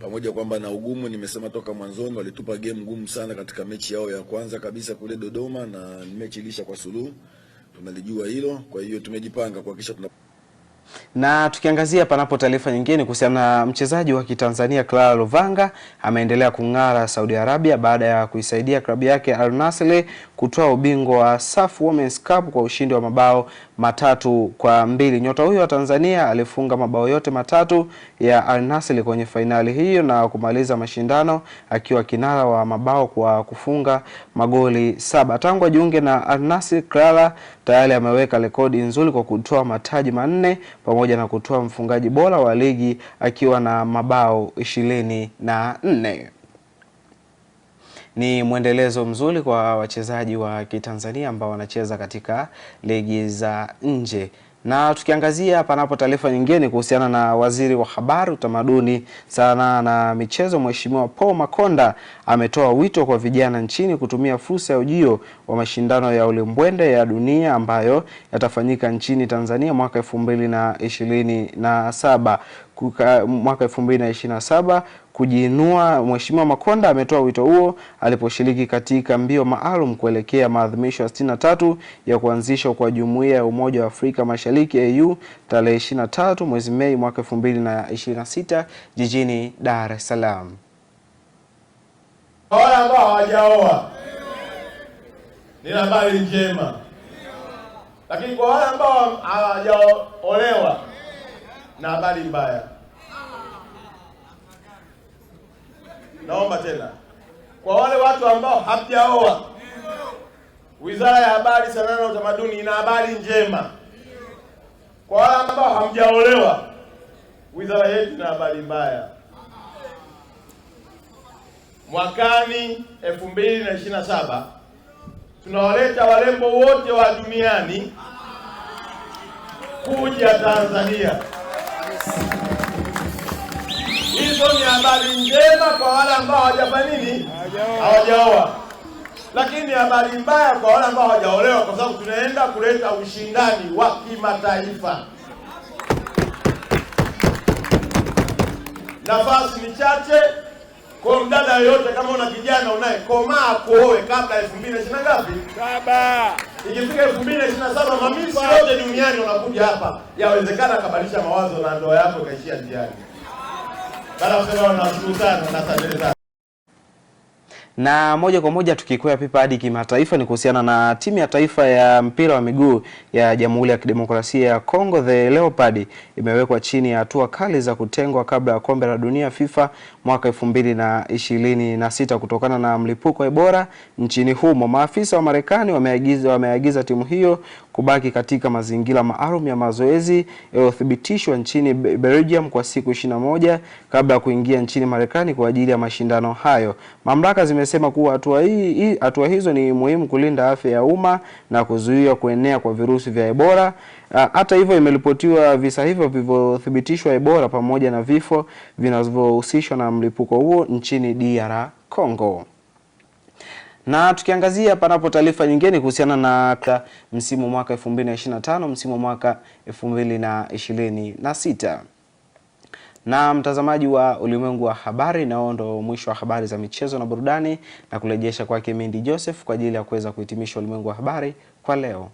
pamoja kwamba na ugumu, nimesema toka mwanzoni, walitupa game ngumu sana katika mechi yao ya kwanza kabisa kule Dodoma, na mechi ilisha kwa suluhu, tunalijua hilo. Kwa hiyo tumejipanga kuhakikisha tuna.
Na tukiangazia panapo taarifa nyingine kuhusiana na mchezaji wa Kitanzania Clara Luvanga ameendelea kung'ara Saudi Arabia baada ya kuisaidia klabu yake Al Nassr kutoa ubingwa wa SAF Women's Cup kwa ushindi wa mabao 3-2. Nyota huyo wa Tanzania alifunga mabao yote 3 ya Al Nassr kwenye fainali hiyo na kumaliza mashindano akiwa kinara wa mabao kwa kufunga magoli 7. Tangu ajiunge na Al Nassr, Clara tayari ameweka rekodi nzuri kwa kutoa mataji 4 pamoja na kutoa mfungaji bora wa ligi akiwa na mabao 24. Ni mwendelezo mzuri kwa wachezaji wa Kitanzania ambao wanacheza katika ligi za nje. Na tukiangazia panapo taarifa nyingine kuhusiana na waziri wa habari, utamaduni, sanaa na michezo, Mheshimiwa Paul Makonda ametoa wito kwa vijana nchini kutumia fursa ya ujio wa mashindano ya Ulimbwende ya dunia ambayo yatafanyika nchini Tanzania mwaka 2027. Mwaka 2027 kujiinua. Mheshimiwa Makonda ametoa wito huo aliposhiriki katika mbio maalum kuelekea maadhimisho ya 63 ya kuanzishwa kwa Jumuiya ya Umoja wa Afrika Mashariki AU tarehe 23 mwezi Mei mwaka 2026 jijini Dar es Salaam.
Wale ambao hawajaoa nina habari njema, lakini kwa wale ambao hawajaolewa na habari mbaya. Naomba tena kwa wale watu ambao hamjaoa, Wizara ya Habari, Sanaa na Utamaduni ina habari njema. Kwa wale ambao hamjaolewa, wizara yetu ina habari mbaya. Mwakani 2027 tunawaleta warembo wote wa duniani kuja Tanzania. Hizo ni habari njema kwa wale ambao hawajafanya nini, hawajaoa, lakini ni habari mbaya kwa wale ambao hawajaolewa, kwa sababu tunaenda kuleta ushindani wa kimataifa. Nafasi ni chache. Kwa mdada yoyote, kama una kijana unayekomaa kuoe kabla 2020 ngapi? 7. Ikifika 2027 mamisi yote duniani unakuja hapa, yawezekana akabadilisha mawazo na ndoa yako ikaishia njiani. Baada kusema nashukuru sana na asante sana.
Na moja kwa moja tukikwea pipa hadi kimataifa ni kuhusiana na timu ya taifa ya mpira wa miguu ya Jamhuri ya Kidemokrasia ya Kongo, The Leopard, imewekwa chini ya hatua kali za kutengwa kabla ya kombe la dunia FIFA mwaka 2026 kutokana na mlipuko wa Ebola nchini humo. Maafisa wa Marekani wameagiza timu hiyo kubaki katika mazingira maalum ya mazoezi yaliyothibitishwa nchini Belgium kwa siku 21 kabla ya kuingia nchini Marekani kwa ajili ya mashindano hayo. Mamlaka zimesema kuwa hatua hizo ni muhimu kulinda afya ya umma na kuzuia kuenea kwa virusi vya Ebola. Hata hivyo, imeripotiwa visa hivyo vilivyothibitishwa Ebola pamoja na vifo vinavyohusishwa na mlipuko huo nchini DR Congo. Na tukiangazia panapo taarifa nyingine kuhusiana na msimu mwaka 2025 msimu mwaka 2026. Na mtazamaji wa Ulimwengu wa Habari, nao ndo mwisho wa habari za michezo na burudani, na kurejesha kwake Mindy Joseph kwa ajili ya kuweza kuhitimisha Ulimwengu wa Habari kwa leo.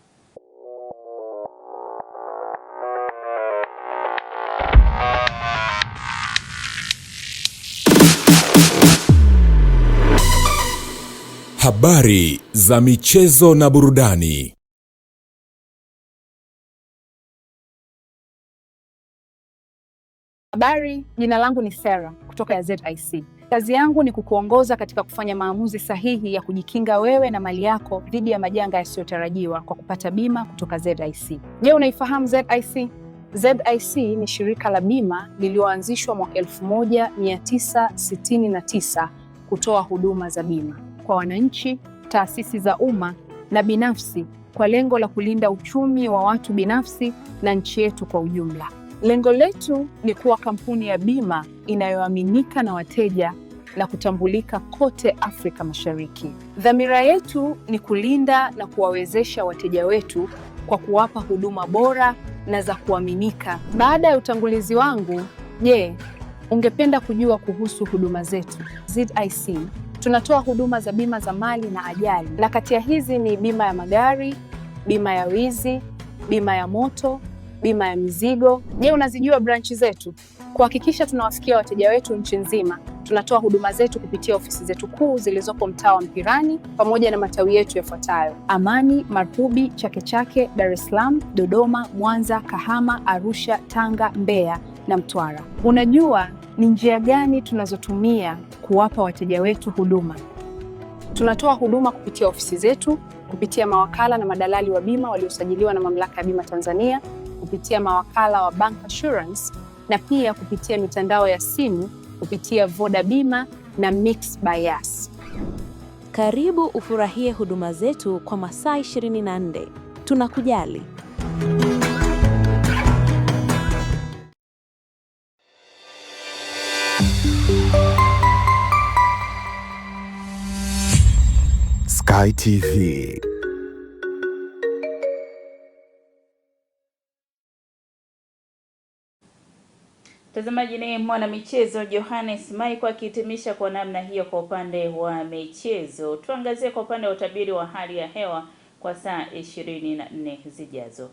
Habari za michezo na burudani.
Habari, jina langu ni Sarah kutoka ZIC. Kazi yangu ni kukuongoza katika kufanya maamuzi sahihi ya kujikinga wewe na mali yako dhidi ya majanga yasiyotarajiwa kwa kupata bima kutoka ZIC. Je, unaifahamu ZIC? ZIC ni shirika la bima lililoanzishwa mwaka 1969 kutoa huduma za bima kwa wananchi, taasisi za umma na binafsi kwa lengo la kulinda uchumi wa watu binafsi na nchi yetu kwa ujumla. Lengo letu ni kuwa kampuni ya bima inayoaminika na wateja na kutambulika kote Afrika Mashariki. Dhamira yetu ni kulinda na kuwawezesha wateja wetu kwa kuwapa huduma bora na za kuaminika. Baada ya utangulizi wangu, je, ungependa kujua kuhusu huduma zetu? ZIC tunatoa huduma za bima za mali na ajali, na kati ya hizi ni bima ya magari, bima ya wizi, bima ya moto, bima ya mizigo. Je, unazijua branchi zetu? Kuhakikisha tunawafikia wateja wetu nchi nzima, tunatoa huduma zetu kupitia ofisi zetu kuu zilizopo mtaa wa Mpirani pamoja na matawi yetu yafuatayo: Amani, Marhubi, Chake Chake, Dar es Salaam, Dodoma, Mwanza, Kahama, Arusha, Tanga, Mbeya na Mtwara. Unajua ni njia gani tunazotumia kuwapa wateja wetu huduma? Tunatoa huduma kupitia ofisi zetu, kupitia mawakala na madalali wa bima waliosajiliwa na Mamlaka ya Bima Tanzania, kupitia mawakala wa Bank Assurance na pia kupitia mitandao ya simu kupitia Voda Bima na Mix by Yas.
Karibu ufurahie huduma zetu kwa masaa 24. Tunakujali.
Sky TV.
Mtazamaji, ni mwanamichezo Johannes Michael akihitimisha kwa namna hiyo kwa upande wa michezo. Tuangazie kwa upande wa utabiri wa hali ya hewa kwa saa 24 zijazo.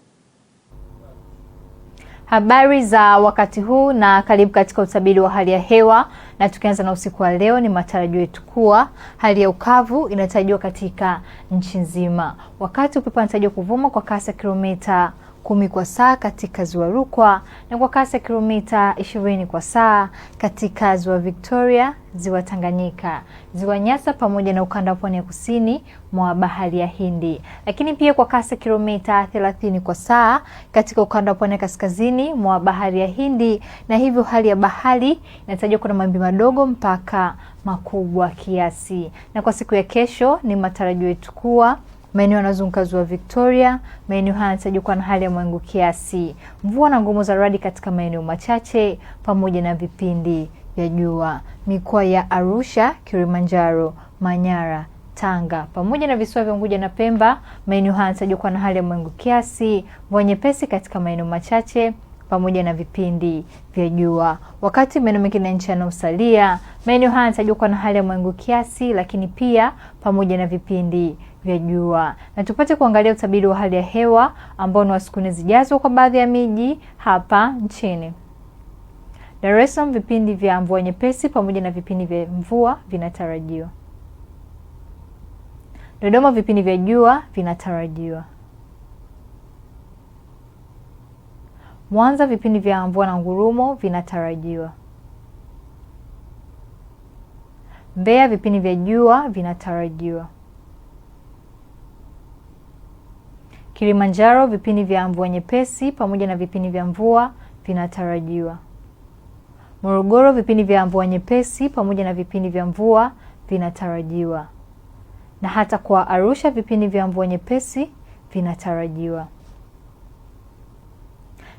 Habari za wakati huu na karibu katika utabiri wa hali ya hewa, na tukianza na usiku wa leo, ni matarajio yetu kuwa hali ya ukavu inatarajiwa katika nchi nzima, wakati upepo unatarajiwa kuvuma kwa kasi ya kilomita 10 kwa saa katika ziwa Rukwa na kwa kasi ya kilomita 20 kwa saa katika ziwa Victoria, ziwa Tanganyika, ziwa Nyasa pamoja na ukanda wa pwani ya kusini mwa bahari ya Hindi, lakini pia kwa kasi ya kilomita 30 kwa saa katika ukanda wa pwani ya kaskazini mwa bahari ya Hindi, na hivyo hali ya bahari inatarajiwa kuwa na mawimbi madogo mpaka makubwa kiasi. Na kwa siku ya kesho ni matarajio yetu kuwa maeneo yanayozunguka ziwa Victoria, maeneo haya yanatarajiwa kuwa na hali ya mawingu kiasi, mvua na ngurumo za radi katika maeneo machache pamoja na vipindi vya jua. Mikoa ya Arusha, Kilimanjaro, Manyara, Tanga pamoja na visiwa vya Unguja na Pemba, maeneo haya yanatarajiwa kuwa na hali ya mawingu kiasi, mvua nyepesi katika maeneo machache pamoja na vipindi vya jua. Wakati maeneo mengine ya nchi yanayosalia, maeneo haya yanatarajiwa kuwa na hali ya mawingu kiasi, lakini pia pamoja na vipindi vya jua. Na tupate kuangalia utabiri wa hali ya hewa ambao ni wa siku nne zijazo kwa baadhi ya miji hapa nchini. Dar es Salaam, vipindi vya mvua nyepesi pamoja na vipindi vya mvua vinatarajiwa. Dodoma, vipindi vya jua vinatarajiwa. Mwanza, vipindi vya mvua na ngurumo vinatarajiwa. Mbeya, vipindi vya jua vinatarajiwa. Kilimanjaro, vipindi vya mvua nyepesi pamoja na vipindi vya mvua vinatarajiwa. Morogoro, vipindi vya mvua nyepesi pamoja na vipindi vya mvua vinatarajiwa. Na hata kwa Arusha, vipindi vya mvua nyepesi vinatarajiwa.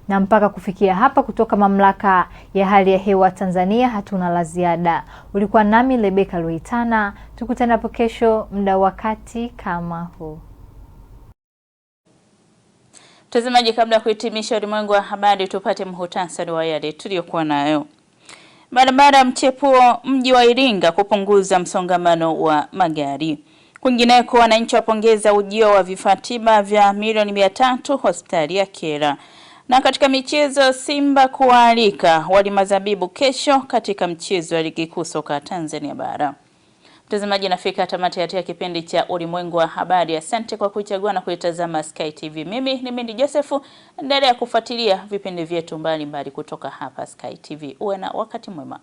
Na mpaka kufikia hapa, kutoka Mamlaka ya Hali ya Hewa Tanzania hatuna la ziada. Ulikuwa nami Rebecca Luitana, tukutane hapo kesho muda wakati kama huu.
Mtazamaji, kabla ya kuhitimisha ulimwengu wa habari, tupate muhtasari wa yale tuliyokuwa nayo. Barabara ya mchepuo mji wa Iringa kupunguza msongamano wa magari. Kwingineko, wananchi wapongeza ujio wa vifaa tiba vya milioni 300 hospitali ya Kyela. Na katika michezo, Simba kuwaalika walimazabibu kesho katika mchezo wa ligi kuu soka Tanzania bara. Mtazamaji, nafika tamati ya kipindi cha ulimwengu wa habari. Asante kwa kuichagua na kuitazama Sky TV. Mimi ni Mindi Joseph, endelea kufuatilia vipindi vyetu mbalimbali kutoka hapa Sky TV. Uwe na wakati mwema.